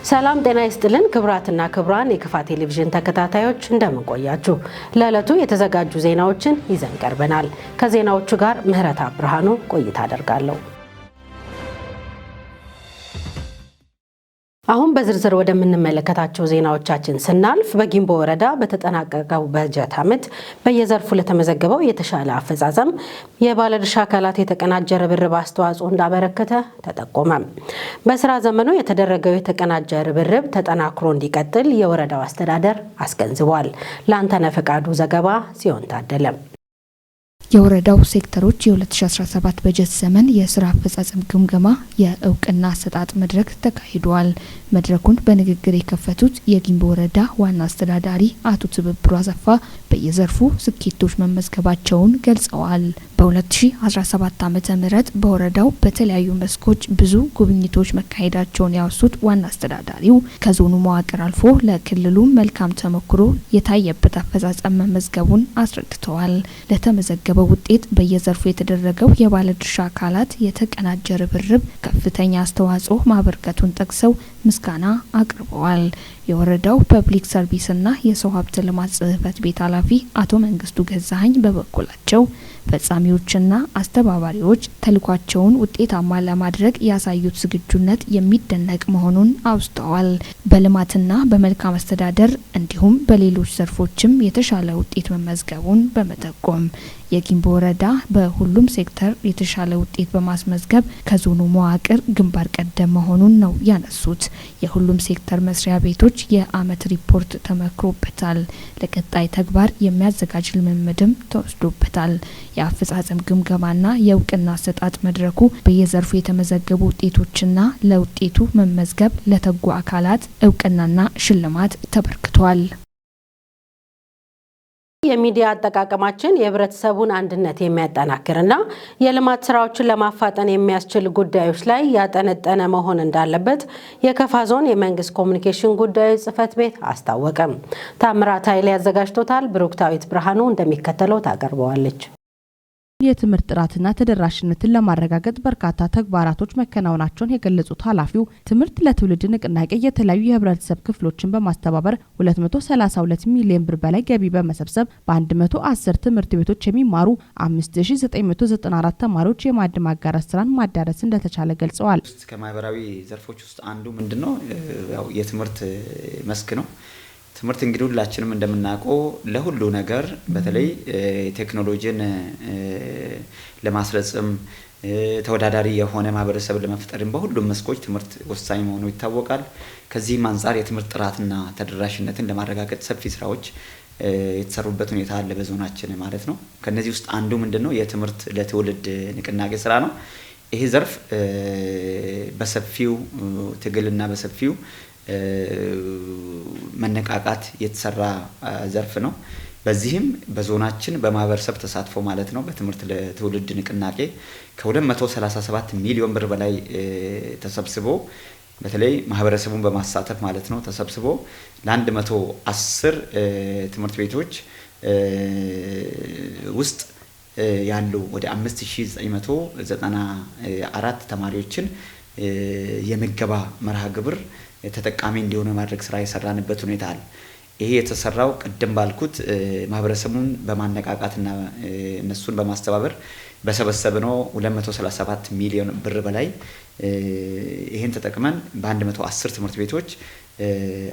ሰላም ጤና ይስጥልን ክቡራትና ክቡራን የከፋ ቴሌቪዥን ተከታታዮች፣ እንደምን ቆያችሁ? ለዕለቱ የተዘጋጁ ዜናዎችን ይዘን ቀርበናል። ከዜናዎቹ ጋር ምህረት ብርሃኑ ቆይታ አደርጋለሁ። አሁን በዝርዝር ወደምንመለከታቸው ዜናዎቻችን ስናልፍ፣ በጊምቦ ወረዳ በተጠናቀቀው በጀት ዓመት በየዘርፉ ለተመዘገበው የተሻለ አፈጻጸም የባለድርሻ አካላት የተቀናጀ ርብርብ አስተዋጽኦ እንዳበረከተ ተጠቆመ። በስራ ዘመኑ የተደረገው የተቀናጀ ርብርብ ተጠናክሮ እንዲቀጥል የወረዳው አስተዳደር አስገንዝቧል። ለአንተነህ ፈቃዱ ዘገባ ጽዮን ታደለ። የወረዳው ሴክተሮች የ2017 በጀት ዘመን የስራ አፈጻጸም ግምገማ የእውቅና አሰጣጥ መድረክ ተካሂዷል። መድረኩን በንግግር የከፈቱት የጊምቦ ወረዳ ዋና አስተዳዳሪ አቶ ትብብሩ አሰፋ በየዘርፉ ስኬቶች መመዝገባቸውን ገልጸዋል። በ2017 ዓ.ም በወረዳው በተለያዩ መስኮች ብዙ ጉብኝቶች መካሄዳቸውን ያወሱት ዋና አስተዳዳሪው፣ ከዞኑ መዋቅር አልፎ ለክልሉ መልካም ተሞክሮ የታየበት አፈጻጸም መመዝገቡን አስረድተዋል። ለተመዘገበው ውጤት በየዘርፉ የተደረገው የባለድርሻ አካላት የተቀናጀ ርብርብ ከፍተኛ አስተዋጽኦ ማበርከቱን ጠቅሰው ምስጋና አቅርበዋል። የወረዳው ፐብሊክ ሰርቪስና የሰው ሀብት ልማት ጽህፈት ቤት ኃላፊ አቶ መንግስቱ ገዛሀኝ በበኩላቸው፣ ፈጻሚዎችና አስተባባሪዎች ተልዕኳቸውን ውጤታማ ለማድረግ ያሳዩት ዝግጁነት የሚደነቅ መሆኑን አውስተዋል። በልማትና በመልካም አስተዳደር እንዲሁም በሌሎች ዘርፎችም የተሻለ ውጤት መመዝገቡን በመጠቆም፣ የጊምቦ ወረዳ በሁሉም ሴክተር የተሻለ ውጤት በማስመዝገብ ከዞኑ መዋቅር ግንባር ቀደም መሆኑን ነው ያነሱት። የሁሉም ሴክተር መስሪያ ቤቶች የአመት ሪፖርት ተመክሮበታል። ለቀጣይ ተግባር የሚያዘጋጅ ልምምድም ተወስዶበታል። የአፈጻጸም ግምገማና የእውቅና አሰጣጥ መድረኩ በየዘርፉ የተመዘገቡ ውጤቶችና ለውጤቱ መመዝገብ ለተጉ አካላት እውቅናና ሽልማት ተበርክቷል። የሚዲያ አጠቃቀማችን የህብረተሰቡን አንድነት የሚያጠናክርና የልማት ስራዎችን ለማፋጠን የሚያስችል ጉዳዮች ላይ ያጠነጠነ መሆን እንዳለበት የከፋ ዞን የመንግስት ኮሚኒኬሽን ጉዳዮች ጽህፈት ቤት አስታወቀ። ታምራት ኃይሌ አዘጋጅቶታል። ብሩክታዊት ብርሃኑ እንደሚከተለው ታቀርበዋለች። የትምህርት ጥራትና ተደራሽነትን ለማረጋገጥ በርካታ ተግባራቶች መከናወናቸውን የገለጹት ኃላፊው፣ ትምህርት ለትውልድ ንቅናቄ የተለያዩ የህብረተሰብ ክፍሎችን በማስተባበር 232 ሚሊዮን ብር በላይ ገቢ በመሰብሰብ በ110 ትምህርት ቤቶች የሚማሩ 5994 ተማሪዎች የማዕድ ማጋራት ስራን ማዳረስ እንደተቻለ ገልጸዋል። ከማህበራዊ ዘርፎች ውስጥ አንዱ ምንድን ነው? ያው የትምህርት መስክ ነው። ትምህርት እንግዲህ ሁላችንም እንደምናውቀው ለሁሉ ነገር፣ በተለይ ቴክኖሎጂን ለማስረጽም፣ ተወዳዳሪ የሆነ ማህበረሰብ ለመፍጠርም በሁሉም መስኮች ትምህርት ወሳኝ መሆኑ ይታወቃል። ከዚህም አንጻር የትምህርት ጥራትና ተደራሽነትን ለማረጋገጥ ሰፊ ስራዎች የተሰሩበት ሁኔታ አለ በዞናችን ማለት ነው። ከነዚህ ውስጥ አንዱ ምንድን ነው? የትምህርት ለትውልድ ንቅናቄ ስራ ነው። ይሄ ዘርፍ በሰፊው ትግልና በሰፊው መነቃቃት የተሰራ ዘርፍ ነው። በዚህም በዞናችን በማህበረሰብ ተሳትፎ ማለት ነው፣ በትምህርት ለትውልድ ንቅናቄ ከ237 ሚሊዮን ብር በላይ ተሰብስቦ፣ በተለይ ማህበረሰቡን በማሳተፍ ማለት ነው፣ ተሰብስቦ ለ110 ትምህርት ቤቶች ውስጥ ያሉ ወደ 5994 ተማሪዎችን የምገባ መርሃ ግብር ተጠቃሚ እንዲሆኑ የማድረግ ስራ የሰራንበት ሁኔታ አለ። ይሄ የተሰራው ቅድም ባልኩት ማህበረሰቡን በማነቃቃትና እነሱን በማስተባበር በሰበሰብነው 237 ሚሊዮን ብር በላይ፣ ይህን ተጠቅመን በ110 ትምህርት ቤቶች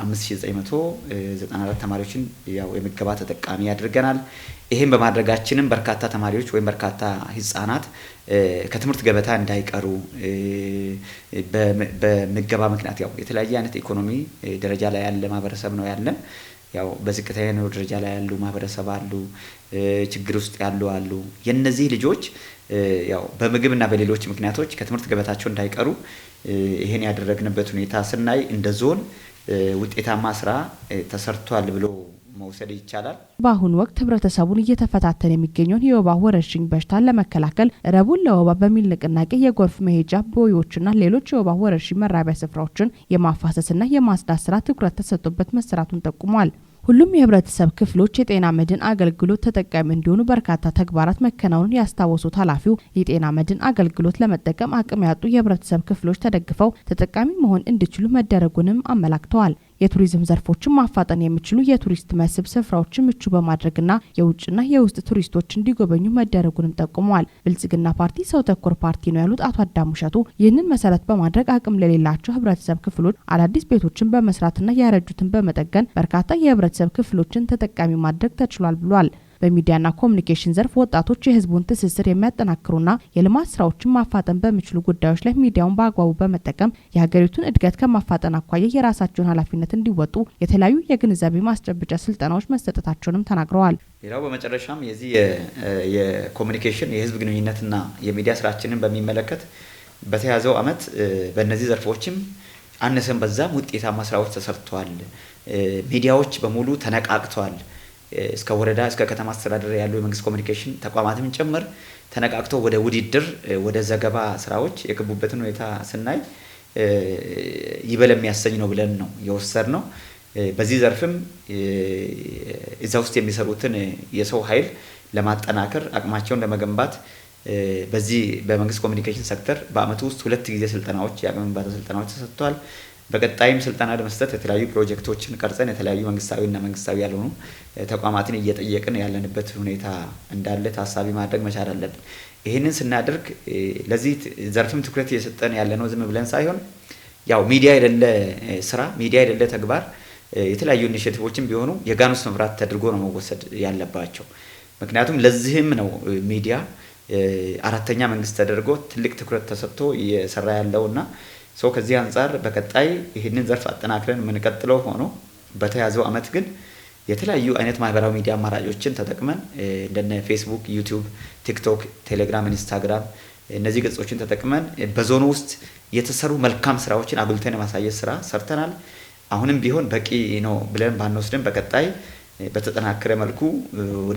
5994 ተማሪዎችን ያው የምገባ ተጠቃሚ ያድርገናል። ይህን በማድረጋችንም በርካታ ተማሪዎች ወይም በርካታ ህጻናት ከትምህርት ገበታ እንዳይቀሩ፣ በምገባ ምክንያት ያው የተለያየ አይነት ኢኮኖሚ ደረጃ ላይ ያለ ማህበረሰብ ነው ያለን። ያው በዝቅተኛ ኑሮ ደረጃ ላይ ያሉ ማህበረሰብ አሉ፣ ችግር ውስጥ ያሉ አሉ። የነዚህ ልጆች ያው በምግብና በሌሎች ምክንያቶች ከትምህርት ገበታቸው እንዳይቀሩ ይሄን ያደረግንበት ሁኔታ ስናይ እንደ ዞን ውጤታማ ስራ ተሰርቷል ብሎ መውሰድ ይቻላል። በአሁኑ ወቅት ህብረተሰቡን እየተፈታተነ የሚገኘውን የወባ ወረርሽኝ በሽታን ለመከላከል ረቡን ለወባ በሚል ንቅናቄ የጎርፍ መሄጃ ቦዮችና ሌሎች የወባ ወረርሽኝ መራቢያ ስፍራዎችን የማፋሰስና የማጽዳት ስራ ትኩረት ተሰጥቶበት መሰራቱን ጠቁሟል። ሁሉም የህብረተሰብ ክፍሎች የጤና መድን አገልግሎት ተጠቃሚ እንዲሆኑ በርካታ ተግባራት መከናወኑን ያስታወሱት ኃላፊው፣ የጤና መድን አገልግሎት ለመጠቀም አቅም ያጡ የህብረተሰብ ክፍሎች ተደግፈው ተጠቃሚ መሆን እንዲችሉ መደረጉንም አመላክተዋል። የቱሪዝም ዘርፎችን ማፋጠን የሚችሉ የቱሪስት መስህብ ስፍራዎችን ምቹ በማድረግና የውጭና የውስጥ ቱሪስቶች እንዲጎበኙ መደረጉንም ጠቁመዋል። ብልጽግና ፓርቲ ሰው ተኮር ፓርቲ ነው ያሉት አቶ አዳሙ እሸቱ፣ ይህንን መሰረት በማድረግ አቅም ለሌላቸው ህብረተሰብ ክፍሎች አዳዲስ ቤቶችን በመስራትና ያረጁትን በመጠገን በርካታ የህብረተሰብ ክፍሎችን ተጠቃሚ ማድረግ ተችሏል ብሏል። በሚዲያና ኮሚኒኬሽን ዘርፍ ወጣቶች የህዝቡን ትስስር የሚያጠናክሩና የልማት ስራዎችን ማፋጠን በሚችሉ ጉዳዮች ላይ ሚዲያውን በአግባቡ በመጠቀም የሀገሪቱን እድገት ከማፋጠን አኳያ የራሳቸውን ኃላፊነት እንዲወጡ የተለያዩ የግንዛቤ ማስጨበጫ ስልጠናዎች መሰጠታቸውንም ተናግረዋል። ሌላው በመጨረሻም የዚህ የኮሚኒኬሽን፣ የህዝብ ግንኙነትና የሚዲያ ስራችንን በሚመለከት በተያዘው አመት በእነዚህ ዘርፎችም አነሰን በዛም ውጤታማ ስራዎች ተሰርተዋል። ሚዲያዎች በሙሉ ተነቃቅተዋል። እስከ ወረዳ እስከ ከተማ አስተዳደር ያሉ የመንግስት ኮሚኒኬሽን ተቋማትም ጭምር ተነቃቅተው ወደ ውድድር፣ ወደ ዘገባ ስራዎች የገቡበትን ሁኔታ ስናይ ይበል የሚያሰኝ ነው ብለን ነው የወሰድነው። በዚህ ዘርፍም እዛ ውስጥ የሚሰሩትን የሰው ኃይል ለማጠናከር፣ አቅማቸውን ለመገንባት በዚህ በመንግስት ኮሚኒኬሽን ሴክተር በአመቱ ውስጥ ሁለት ጊዜ ስልጠናዎች፣ የአቅም ግንባታ ስልጠናዎች ተሰጥተዋል። በቀጣይም ስልጠና ለመስጠት የተለያዩ ፕሮጀክቶችን ቀርጸን የተለያዩ መንግስታዊና መንግስታዊ ያልሆኑ ተቋማትን እየጠየቅን ያለንበት ሁኔታ እንዳለ ታሳቢ ማድረግ መቻል አለብን። ይህንን ስናደርግ ለዚህ ዘርፍም ትኩረት እየሰጠን ያለነው ዝም ብለን ሳይሆን ያው ሚዲያ የሌለ ስራ፣ ሚዲያ የሌለ ተግባር፣ የተለያዩ initiative ኦችን ቢሆኑ የጋን ውስጥ መብራት ተደርጎ ነው መወሰድ ያለባቸው። ምክንያቱም ለዚህም ነው ሚዲያ አራተኛ መንግስት ተደርጎ ትልቅ ትኩረት ተሰጥቶ እየሰራ ያለውና so ከዚህ አንጻር በቀጣይ ይህንን ዘርፍ አጠናክረን የምንቀጥለው ሆኖ በተያዘው አመት ግን የተለያዩ አይነት ማህበራዊ ሚዲያ አማራጮችን ተጠቅመን እንደነ ፌስቡክ፣ ዩቲዩብ፣ ቲክቶክ፣ ቴሌግራም፣ ኢንስታግራም እነዚህ ገጾችን ተጠቅመን በዞኑ ውስጥ የተሰሩ መልካም ስራዎችን አጉልተን የማሳየት ስራ ሰርተናል። አሁንም ቢሆን በቂ ነው ብለን ባንወስድም በቀጣይ በተጠናከረ መልኩ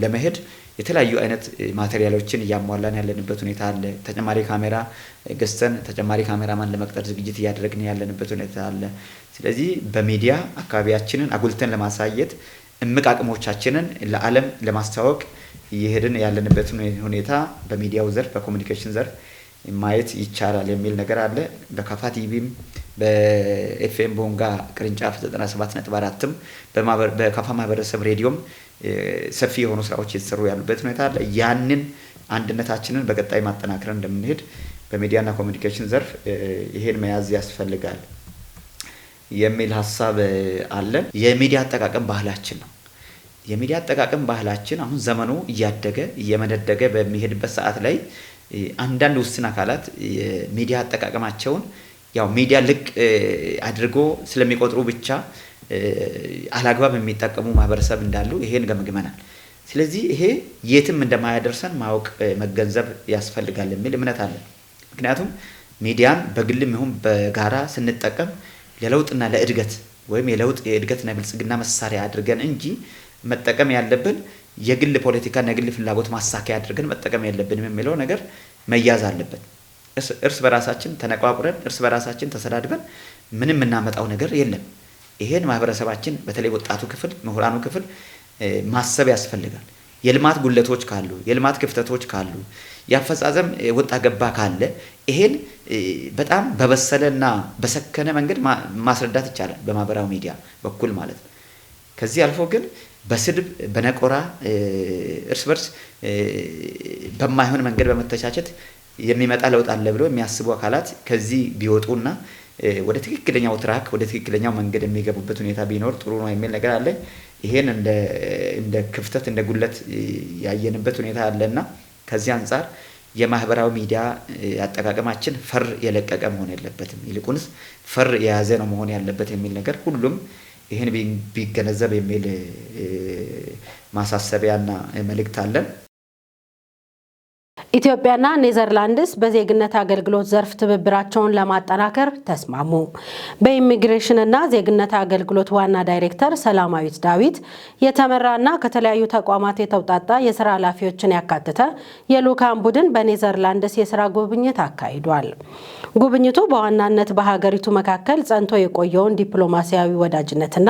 ለመሄድ የተለያዩ አይነት material ኦችን እያሟላን ያለንበት ሁኔታ አለ። ተጨማሪ ካሜራ ገዝተን ተጨማሪ ካሜራማን ለመቅጠር ዝግጅት እያደረግን ያለንበት ሁኔታ አለ። ስለዚህ በሚዲያ አካባቢያችንን አጉልተን ለማሳየት፣ እምቅ አቅሞቻችንን ለዓለም ለማስተዋወቅ እየሄድን ያለንበት ሁኔታ በሚዲያው ዘርፍ፣ በኮሚኒኬሽን ዘርፍ ማየት ይቻላል የሚል ነገር አለ። በካፋ ቲቪም፣ በኤፍኤም ቦንጋ ቅርንጫፍ 97.4ም፣ በካፋ ማህበረሰብ ሬዲዮም ሰፊ የሆኑ ስራዎች የተሰሩ ያሉበት ሁኔታ አለ። ያንን አንድነታችንን በቀጣይ ማጠናከርን እንደምንሄድ በሚዲያና ኮሚኒኬሽን ዘርፍ ይሄን መያዝ ያስፈልጋል የሚል ሀሳብ አለን። የሚዲያ አጠቃቀም ባህላችን ነው። የሚዲያ አጠቃቀም ባህላችን አሁን ዘመኑ እያደገ እየመነደገ በሚሄድበት ሰዓት ላይ አንዳንድ ውስን አካላት የሚዲያ አጠቃቀማቸውን ያው ሚዲያ ልቅ አድርጎ ስለሚቆጥሩ ብቻ አላግባብ የሚጠቀሙ ማህበረሰብ እንዳሉ ይሄን ገምግመናል። ስለዚህ ይሄ የትም እንደማያደርሰን ማወቅ፣ መገንዘብ ያስፈልጋል የሚል እምነት አለን። ምክንያቱም ሚዲያን በግልም ይሁን በጋራ ስንጠቀም ለለውጥና ለእድገት ወይም የለውጥ፣ የእድገትና የብልጽግና መሳሪያ አድርገን እንጂ መጠቀም ያለብን የግል ፖለቲካና የግል ፍላጎት ማሳኪያ አድርገን መጠቀም የለብንም የሚለው ነገር መያዝ አለበት። እርስ በራሳችን ተነቋቁረን፣ እርስ በራሳችን ተሰዳድበን ምንም የምናመጣው ነገር የለም። ይሄን ማህበረሰባችን በተለይ ወጣቱ ክፍል፣ ምሁራኑ ክፍል ማሰብ ያስፈልጋል። የልማት ጉለቶች ካሉ፣ የልማት ክፍተቶች ካሉ፣ የአፈጻጸም ወጣ ገባ ካለ ይሄን በጣም በበሰለና በሰከነ መንገድ ማስረዳት ይቻላል፣ በማህበራዊ ሚዲያ በኩል ማለት ነው። ከዚህ አልፎ ግን በስድብ፣ በነቆራ፣ እርስ በርስ በማይሆን መንገድ በመተቻቸት የሚመጣ ለውጥ አለ ብሎ የሚያስቡ አካላት ከዚህ ቢወጡና ወደ ትክክለኛው track፣ ወደ ትክክለኛው መንገድ የሚገቡበት ሁኔታ ቢኖር ጥሩ ነው የሚል ነገር አለ። ይሄን እንደ ክፍተት፣ እንደ ጉለት ያየንበት ሁኔታ አለና ከዚህ አንጻር የማህበራዊ ሚዲያ አጠቃቀማችን ፈር የለቀቀ መሆን የለበትም፣ ይልቁንስ ፈር የያዘ ነው መሆን ያለበት የሚል ነገር ሁሉም ይህን ቢገነዘብ የሚል ማሳሰቢያና መልእክት አለን። ኢትዮጵያና ኔዘርላንድስ በዜግነት አገልግሎት ዘርፍ ትብብራቸውን ለማጠናከር ተስማሙ። በኢሚግሬሽንና ዜግነት አገልግሎት ዋና ዳይሬክተር ሰላማዊት ዳዊት የተመራና ከተለያዩ ተቋማት የተውጣጣ የስራ ኃላፊዎችን ያካተተ የልዑካን ቡድን በኔዘርላንድስ የስራ ጉብኝት አካሂዷል። ጉብኝቱ በዋናነት በሀገሪቱ መካከል ጸንቶ የቆየውን ዲፕሎማሲያዊ ወዳጅነትና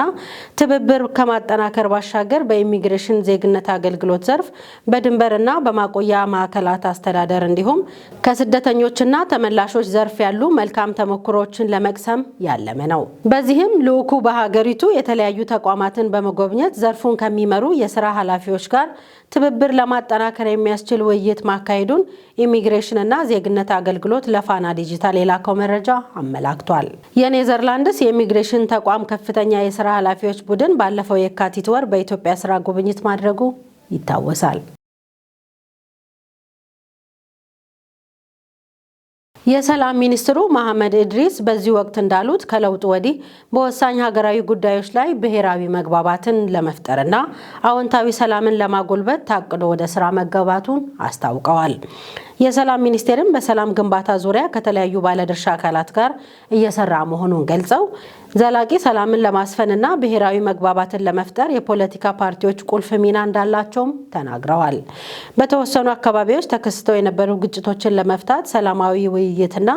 ትብብር ከማጠናከር ባሻገር በኢሚግሬሽን ዜግነት አገልግሎት ዘርፍ፣ በድንበርና በማቆያ ማዕከላት አስተዳደር እንዲሁም ከስደተኞችና ተመላሾች ዘርፍ ያሉ መልካም ተሞክሮችን ለመቅሰም ያለመ ነው። በዚህም ልዑኩ በሀገሪቱ የተለያዩ ተቋማትን በመጎብኘት ዘርፉን ከሚመሩ የስራ ኃላፊዎች ጋር ትብብር ለማጠናከር የሚያስችል ውይይት ማካሄዱን ኢሚግሬሽንና ዜግነት አገልግሎት ለፋና ዲጂታል የላከው መረጃ አመላክቷል። የኔዘርላንድስ የኢሚግሬሽን ተቋም ከፍተኛ የስራ ኃላፊዎች ቡድን ባለፈው የካቲት ወር በኢትዮጵያ ስራ ጉብኝት ማድረጉ ይታወሳል። የሰላም ሚኒስትሩ መሐመድ ኢድሪስ በዚህ ወቅት እንዳሉት፣ ከለውጡ ወዲህ በወሳኝ ሀገራዊ ጉዳዮች ላይ ብሔራዊ መግባባትን ለመፍጠርና አዎንታዊ ሰላምን ለማጎልበት ታቅዶ ወደ ስራ መገባቱን አስታውቀዋል። የሰላም ሚኒስቴርም በሰላም ግንባታ ዙሪያ ከተለያዩ ባለድርሻ አካላት ጋር እየሰራ መሆኑን ገልጸው፣ ዘላቂ ሰላምን ለማስፈንና ብሔራዊ መግባባትን ለመፍጠር የፖለቲካ ፓርቲዎች ቁልፍ ሚና እንዳላቸውም ተናግረዋል። በተወሰኑ አካባቢዎች ተከስተው የነበሩ ግጭቶችን ለመፍታት ሰላማዊ ውይይትና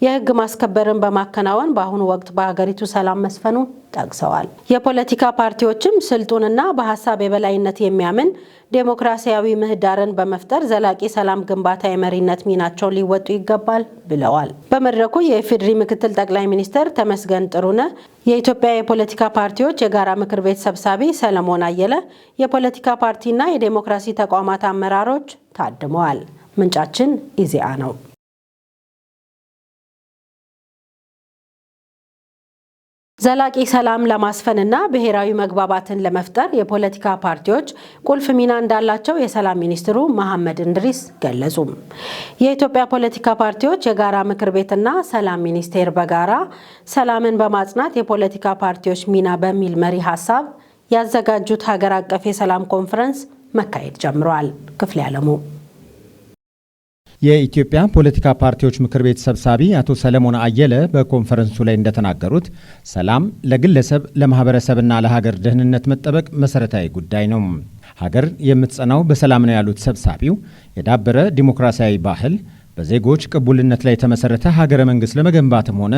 የሕግ ማስከበርን በማከናወን በአሁኑ ወቅት በሀገሪቱ ሰላም መስፈኑን ጠቅሰዋል። የፖለቲካ ፓርቲዎችም ስልጡንና በሀሳብ የበላይነት የሚያምን ዴሞክራሲያዊ ምህዳርን በመፍጠር ዘላቂ ሰላም ግንባታ የመሪነት ሚናቸውን ሊወጡ ይገባል ብለዋል። በመድረኩ የኢፌዴሪ ምክትል ጠቅላይ ሚኒስትር ተመስገን ጥሩነህ፣ የኢትዮጵያ የፖለቲካ ፓርቲዎች የጋራ ምክር ቤት ሰብሳቢ ሰለሞን አየለ፣ የፖለቲካ ፓርቲና የዴሞክራሲ ተቋማት አመራሮች ታድመዋል። ምንጫችን ኢዜአ ነው። ዘላቂ ሰላም ለማስፈንና ብሔራዊ መግባባትን ለመፍጠር የፖለቲካ ፓርቲዎች ቁልፍ ሚና እንዳላቸው የሰላም ሚኒስትሩ መሐመድ እንድሪስ ገለጹ። የኢትዮጵያ ፖለቲካ ፓርቲዎች የጋራ ምክር ቤትና ሰላም ሚኒስቴር በጋራ "ሰላምን በማጽናት የፖለቲካ ፓርቲዎች ሚና" በሚል መሪ ሀሳብ ያዘጋጁት ሀገር አቀፍ የሰላም ኮንፈረንስ መካሄድ ጀምሯል። ክፍሌ አለሙ። የኢትዮጵያ ፖለቲካ ፓርቲዎች ምክር ቤት ሰብሳቢ አቶ ሰለሞን አየለ በኮንፈረንሱ ላይ እንደተናገሩት፣ ሰላም ለግለሰብ፣ ለማህበረሰብና ለሀገር ደህንነት መጠበቅ መሰረታዊ ጉዳይ ነው። ሀገር የምትጸናው በሰላም ነው ያሉት ሰብሳቢው፣ የዳበረ ዲሞክራሲያዊ ባህል፣ በዜጎች ቅቡልነት ላይ የተመሰረተ ሀገረ መንግስት ለመገንባትም ሆነ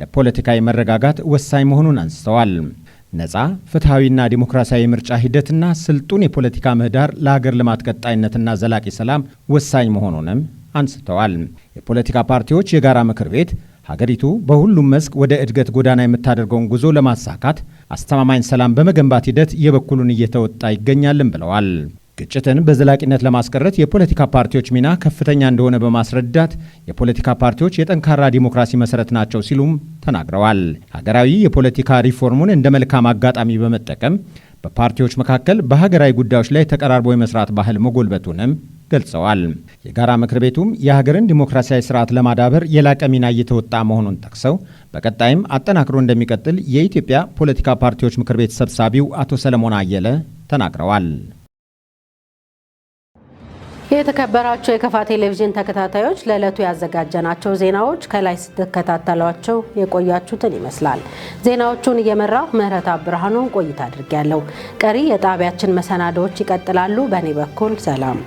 ለፖለቲካዊ መረጋጋት ወሳኝ መሆኑን አንስተዋል። ነጻ፣ ፍትሐዊና ዲሞክራሲያዊ ምርጫ ሂደትና ስልጡን የፖለቲካ ምህዳር ለሀገር ልማት ቀጣይነትና ዘላቂ ሰላም ወሳኝ መሆኑንም አንስተዋል። የፖለቲካ ፓርቲዎች የጋራ ምክር ቤት ሀገሪቱ በሁሉም መስክ ወደ እድገት ጎዳና የምታደርገውን ጉዞ ለማሳካት አስተማማኝ ሰላም በመገንባት ሂደት የበኩሉን እየተወጣ ይገኛልን ብለዋል። ግጭትን በዘላቂነት ለማስቀረት የፖለቲካ ፓርቲዎች ሚና ከፍተኛ እንደሆነ በማስረዳት፣ የፖለቲካ ፓርቲዎች የጠንካራ ዲሞክራሲ መሰረት ናቸው ሲሉም ተናግረዋል። ሀገራዊ የፖለቲካ ሪፎርሙን እንደ መልካም አጋጣሚ በመጠቀም በፓርቲዎች መካከል በሀገራዊ ጉዳዮች ላይ ተቀራርቦ የመስራት ባህል መጎልበቱንም ገልጸዋል። የጋራ ምክር ቤቱም የሀገርን ዲሞክራሲያዊ ስርዓት ለማዳበር የላቀ ሚና እየተወጣ መሆኑን ጠቅሰው፣ በቀጣይም አጠናክሮ እንደሚቀጥል የኢትዮጵያ ፖለቲካ ፓርቲዎች ምክር ቤት ሰብሳቢው አቶ ሰለሞን አየለ ተናግረዋል። የተከበራችሁ የከፋ ቴሌቪዥን ተከታታዮች፣ ለዕለቱ ያዘጋጀናቸው ዜናዎች ከላይ ስትከታተሏቸው የቆያችሁትን ይመስላል። ዜናዎቹን እየመራሁ ምህረት ብርሃኑን ቆይታ አድርጌያለሁ። ቀሪ የጣቢያችን መሰናዶዎች ይቀጥላሉ። በእኔ በኩል ሰላም።